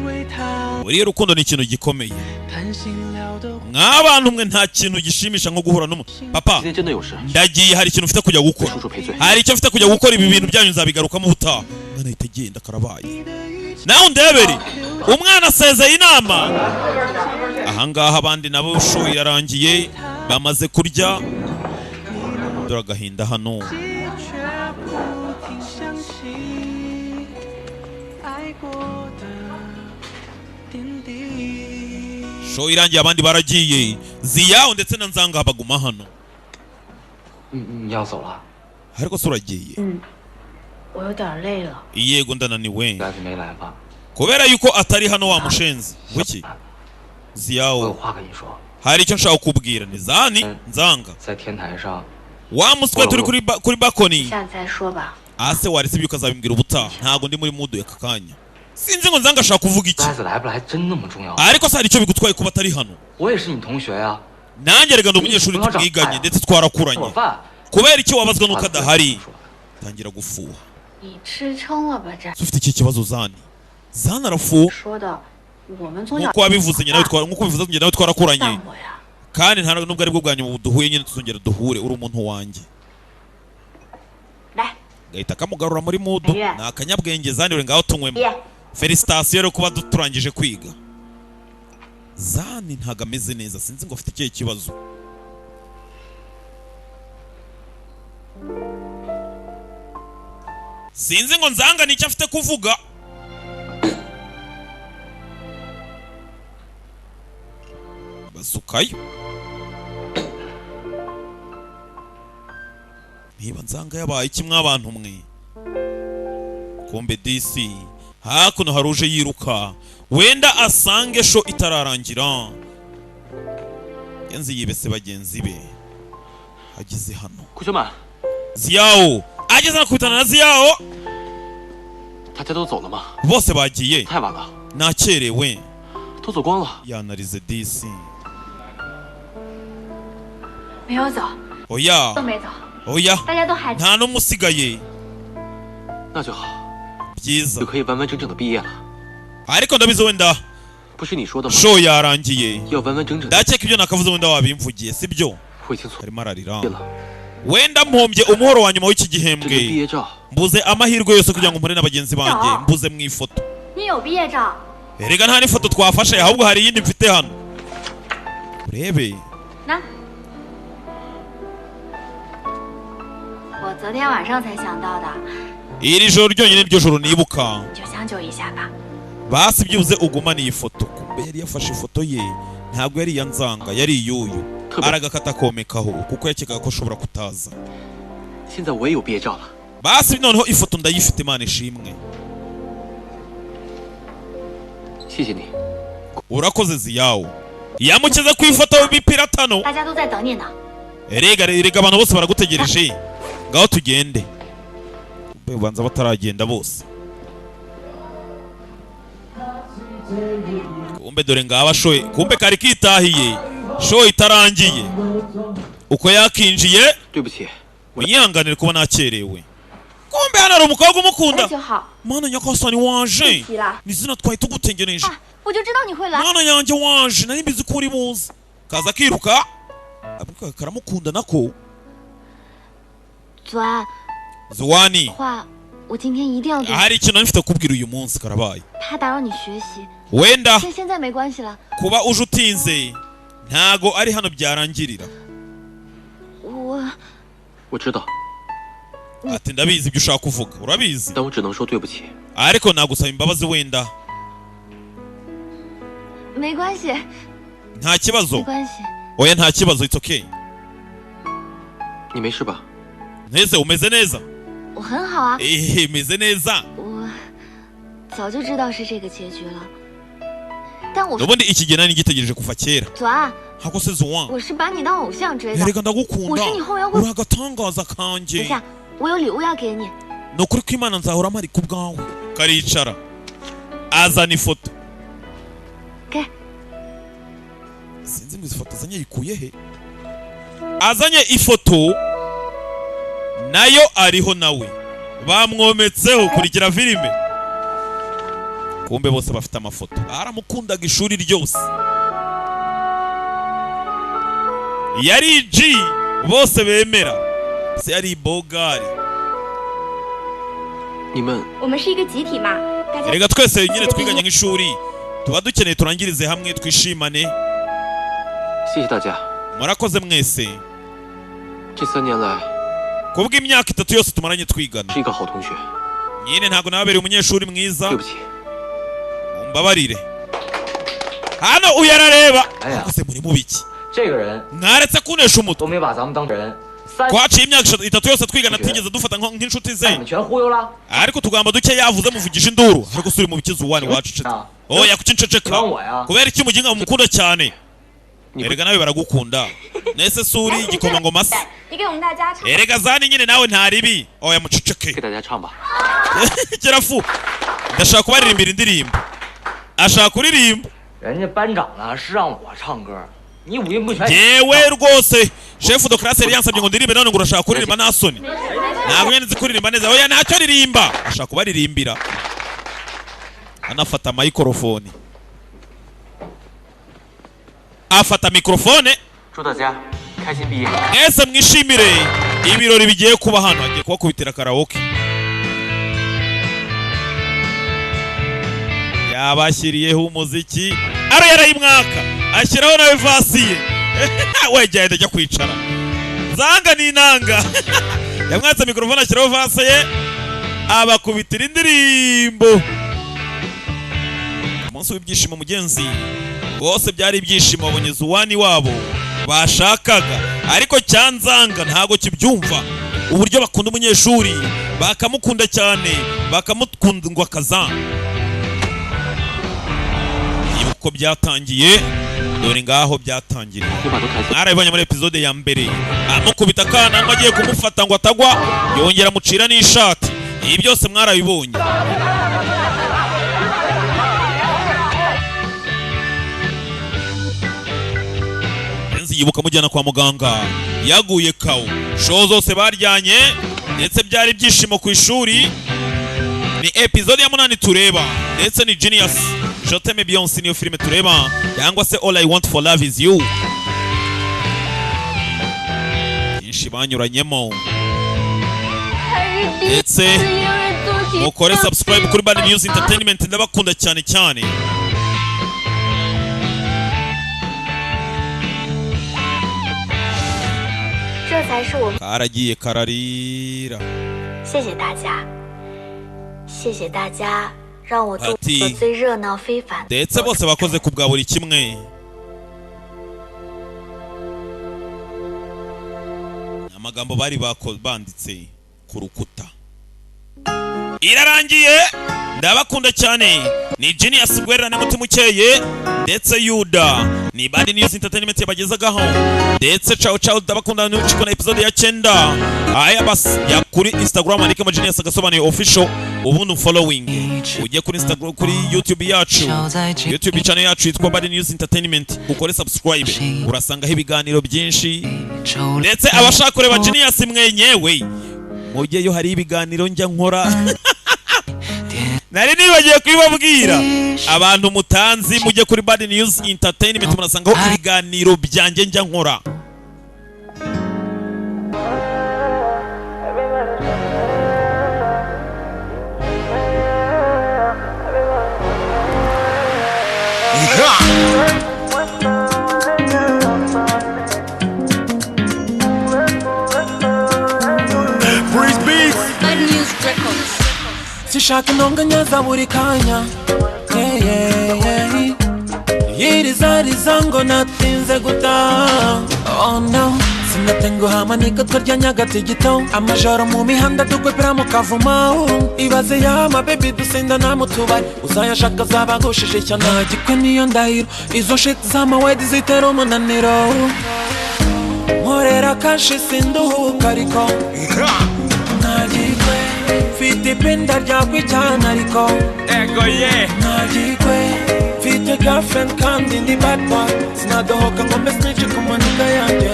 为他 Buriya urukundo ni ikintu gikomeye. 贪心了的 Mw'abantu mwe, nta kintu gishimisha nko guhura n'umuntu. Papa, 今天真的有事， ndagiye, hari ikintu mfite kujya gukora. 叔叔赔罪。 Hari icyo mfite kujya gukora, ibi bintu byanyu nzabigarukamo ubutaha. Umwana ahita agenda, karabaye. Nawe undebere umwana asezeye inama ahangaha, abandi nabo show irarangiye, bamaze kurya. Dore agahinda hano. 却不停想起爱过的点滴。 Show irangiye, abandi baragiye, Ziyawo ndetse na Nzanga baguma hano. 你你要走了？ Ariko se uragiye? 我有点累了。 Yego, ndananiwe. 来是没来吧？ Kubera yuko atari hano wa mushenzi wiki. 我有 Ziyawo, 话跟你说， hari icyo nshaka kukubwira. Ni Zani Nzanga 在天台上， wa muswe turi kuri balcony. 下次再说吧。 Ase waretse ibyo ukazabimbwira ubutaha, ntago ndi muri mood aka kanya. Sinzi ngo Nzanga ashaka kuvuga iki. 来子来不来真那么重要？ Ariko se hari icyo bigutwaye kuba atari hano? 我也是你同学呀， Nanjye rega ndi umunyeshuri, tumwiganye ndetse 吃 twarakuranye. 我饭。 Kubera icyo wabazwa nuko adahari? Tangira gufuha. 你吃撑了吧？这 Se ufite iki kibazo Zani? Zani arafuha. 说的，我们从小 Nkuko wabivuze, njye nawe twara, nkuko ubivuze, njye nawe twarakuranye. 干过呀。 Kandi nta nubwo aribwo bwa nyuma duhuye nyine, tuzongera duhure, uri umuntu wanjye. 来， Gahita kamugarura muri mood. Yeah. Ni akanyabwenge. Zani uri ngaho tunywemo. 耶， Félicitations rero kuba turangije kwiga. Zani ntago ameze neza, sinzi ngo afite ikihe kibazo. Sinzi ngo Nzanga icyo afite kuvuga. Basukayo. Niba Nzanga yabaye iki mw'abantu mwe? Kumbe disi hakuno hari uje yiruka, wenda asange show itararangira. Yenzi yibese bagenzi be, ageze hano. 顾小满， Ziyawo ageze, anakubitana na Ziyawo. 大家都走了吗？ Bose bagiye. 太晚了， Nakerewe. 都走光了。 Yanarize disi. 没有走， Oya. 都没走， Oya. 大家都还 Nta n'umwe usigaye. 那就好， Byiza. 就可以完完整整的毕业了。 Ariko ndabizi wenda 不是你说的吗？ show yarangiye. 要完完整整的， Ndakeka ibyo nakavuze wenda wabimvugiye, sibyo? 我已经错 Arimo ararira. 了。 Wenda mpombye umuhoro wa nyuma w'iki 这个毕 gihembwe, 业照 mbuze amahirwe yose kugira ngo mpure na bagenzi banjye, mbuze mu ifoto. 你有毕业照， Erega nta n'ifoto twafashe, ahubwo hari iyindi mfite hano, urebe. 拿。我昨天晚上才想到的， Iri joro ryonyine ryo joro nibuka. 你就将就一下吧。 Basi byibuze ugumane iyi foto. Kumbe yari yafashe ifoto ye, ntabwo yari iya Nzanga, yari iy'uyu, aragakata akomekaho kuko yakekaga ko ashobora kutaza. 现在我也有毕业照了。 Basi noneho ifoto ndayifite, Imana ishimwe. 谢谢你。 Urakoze Ziyawo. Yamukize ku ifoto y'ipiratano. 大家都在等你呢。 Erega erega, abantu bose baragutegereje, ngaho tugende. Kumbe ubanza bataragenda bose. Kumbe dore ngaba shoye, kumbe kari kitahiye show itarangiye uko yakinjiye. 对不起， Unyihanganire kuba nakerewe. Kumbe hano hari umukobwa umukunda. 那就好， Mana nyakasani, waje! 皮了。 Ni izina twari tugutegereje. 我就知道你会来。 Mwana yanjye, waje! Nari mbizi ko uri buze. Kaza kiruka, ariko karamukunda nako. 左安， Zuwani. 话我今天一定要给你， Hari ikintu nari mfite kukubwira uyu munsi, karabaye. 怕打扰你学习。 Wenda 跟现在没关系了， kuba uje utinze ntago ari hano byarangirira. 我 我知道， Ati ndabizi ibyo ushaka kuvuga, urabizi. 但我只能说对不起。 Ariko nagusaba imbabazi wenda. 没关系， Nta 没 kibazo. 关系。 Oya, nta kibazo, it's okay. 你没事吧？ Neze umeze neza? 我很好啊， Ehe, meze neza. 我早就知道是这个结局了，但我 N'ubundi iki gihe nari ngitegereje kuva kera. 左安， Hako se Zuwan, 我是把你当偶像追的。 erega 我 ndagukunda. 是你后援会 Uri agatangaza 等 kanjye. 一下，我有礼物要给你。 Ni ukuri ko Imana nzahora mpari ku bwawe. Karicara, azana ifoto. Ke. Sinzi ngo izi foto azanye yikuye he. Azanye ifoto nayo ariho nawe bamwometseho. Kurikira filime. Kumbe bose bafite amafoto, baramukundaga ishuri ryose, yari G bose bemera se, yari bogari. 你们 我们是一个集体嘛，大家 Erega twese nyine twiganye nk'ishuri, tuba dukeneye turangirize hamwe twishimane. 谢谢大家， Murakoze mwese. 这三年来 Kubw'imyaka 3 yose tumaranye twigana. 是一个好同学。 Nyine ntabwo nababereye umunyeshuri mwiza. 对不起， Mumbabarire. Hano uyu arareba. 哎呀， Ariko se muri mubiki? 这个人 Mwaretse kunesha umutwe. 都没把咱们当人，三 Twaciye imyaka 3 yose twigana, atigeze dufata nk'inshuti ze. 你们全忽悠了。 Ariko utugambo duke yavuze muvugisha induru. Ariko se uri mu bikizi uwani wacecetse? 啊， Oya, kuki nceceka? 帮我呀！ Kubera iki umuginga mukunda cyane? 你不 Erega nawe baragukunda. Nese suri igikomangoma se? 你给我们大家唱。 Erega zani nyine nawe ntaribi. Oya, muceceke. 给大家唱吧。 Kerafu, ndashaka kubaririmbira indirimbo. Ashaka kuririmba. 人家班长呢是让我唱歌，你五音不全。 Yewe rwose, chef de classe yari yansabye ngo ndirimbe, none ngo urashaka kuririmba nta soni. Ntabwo nyine nzi kuririmba neza. Oya, ntacyo, ririmba. Ashaka kubaririmbira, anafata microphone, afata microphone. 祝大家开心毕业。 Mwese mwishimire ibirori bigiye kuba hano. Agiye kubakubitira karaoke, yabashyiriyeho umuziki, aro yarayimwaka, ashyiraho nawe vasi ye. Wegenda ajya kwicara zanga n'inanga. Yamwatse mikorofone, ashyiraho vase ye, abakubitira indirimbo. Umunsi w'ibyishimo mugenzi, bose byari ibyishimo, babonye Zuwani wabo bashakaga. Ariko cyanzanga ntago kibyumva uburyo bakunda umunyeshuri, bakamukunda cyane, bakamukundwa kaza. Ibuka uko byatangiye, dore ngaho byatangiriye. 你把头抬起。 Mwarabibonye muri episode ya mbere, amukubita akananwa agiye kumufata ngo atagwa, yongera amucira n'ishati. Ibi byose mwarabibonye. Benzi Yibuka amujyana kwa muganga yaguye kawo, show zose baryanye, ndetse byari ibyishimo ku ishuri. Ni episode ya 8 tureba, ndetse ni Genius Je t'aime bien aussi, niyo filime tureba, cyangwa se All I Want for Love Is You. Byinshi banyuranyemo. 还是第一 Ndetse 次一个人做题。 mukore subscribe kuri Bad News Entertainment, ndabakunda cyane cyane. 这才是我们。 Karagiye kararira. 谢谢大家，谢谢大家让我度 Ati- 过最热闹非凡的。 Ndetse bose bakoze ku bwa buri kimwe. Amagambo bari banditse ku rukuta. Irarangiye, ndabakunda cyane. Ni Genius Rwererane, mutima ukeye, ndetse Yuda. Ni Bad News Entertainment yabagezagaho, ndetse ciao ciao, ndabakunda. Nuciko na episode ya 9. Aya basi, ya kuri Instagram andikemo Genius agasobanuye official, ubundi following ujye kuri Instagram, kuri YouTube yacu, YouTube channel yacu yitwa Bad News Entertainment, ukore subscribe, urasangaho ibiganiro byinshi. Ndetse abashaka kureba Genius mwenyewe, mujyeyo, hari ibiganiro njya nkora, nari nibagiye kubibabwira. Abantu mutanzi, mujye kuri Bad News Entertainment, murasangaho ibiganiro byanjye njya nkora. Breeze Beats. Bad News Records. Sishaka intonganya za buri kanya. Yeah, yeah. Yirizariza ngo natinze gutaha. Oh no, sinatenguha amanika twarya nyagatigito, amajoro mu mihanda dukwepera mu kavumo. Ibaze yama baby dusindana mu tubari, uzayashaka azabagushije ishyano. Gikwe niyo ndahiro, izo shit z'amawedi zitera umunaniro. Nkorera kashi sinduhuka, ariko ntagikwe mfite ipinda ryakwijyana, ariko Ego ye. Ntagikwe mfite girlfriend kandi ndi bad boy, sinadohoka ngo mbe snitch ku manika yanjye.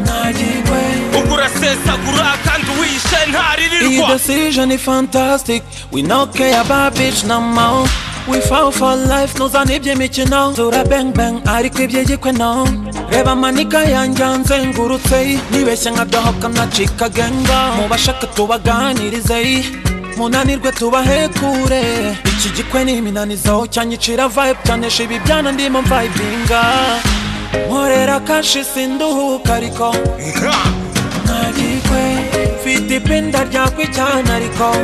Ntagikwe. Ubwo urasesagura kandi uwishe Iyi ntaririrwa. Decision is fantastic. We no care about bitch no more. We fall for life, ntuzane iby'imikino. Tura bang bang, ariko iby'igikwe no. Reba amanika yanjye anzengurutse, nibeshye nkadohoka nacika genga. Mu bashaka tubaganirize, munanirwe tubahekure. Iki gikwe ni iminanizo, cyanyicira vibe, cyanesha ibi byana ndimo mvibinga. Nkorera kashi sinduhuka, ariko ntagikwe mfite ipinda ryakwijyana, ariko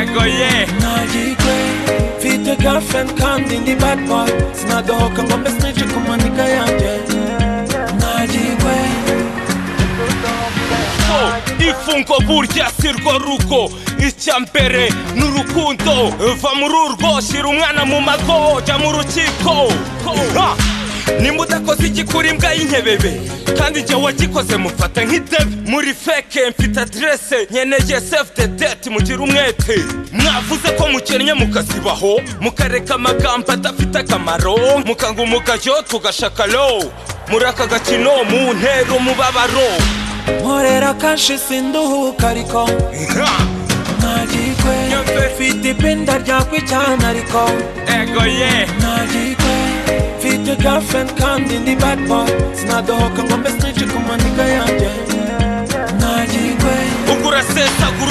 Ego ye. Ntagikwe mfite girlfriend kandi ndi bad boy, sinadohoka ngo mbe snitch ku manika yanjye. Ntagikwe. Ifungo burya si rwo rugo, icya mbere ni urukundo. Va muri urwo, shyira umwana mu mago, jya mu rukiko. Ha! Nimba udakoze igikura imbwa y'inkebebe, kandi njye wagikoze mufata nk'idebe. Muri fake mfite aderese, nkeneye save the date, mugire umwete. Mwavuze ko mukennye mukazibaho, mukareka amagambo adafite akamaro, mukanga umugayo tugashaka lo muri aka gakino mu ntero umubabaro. Nkorera kashi sinduhuka, ariko ntagikwe mfite ipinda ryakwijyana, ariko Ego ye. Ntagikwe mfite girlfriend kandi ndi bad boy, sinadohoka ngo mbe snitch ku manika yanjye. Ntagikwe. Ubwo urasesagura.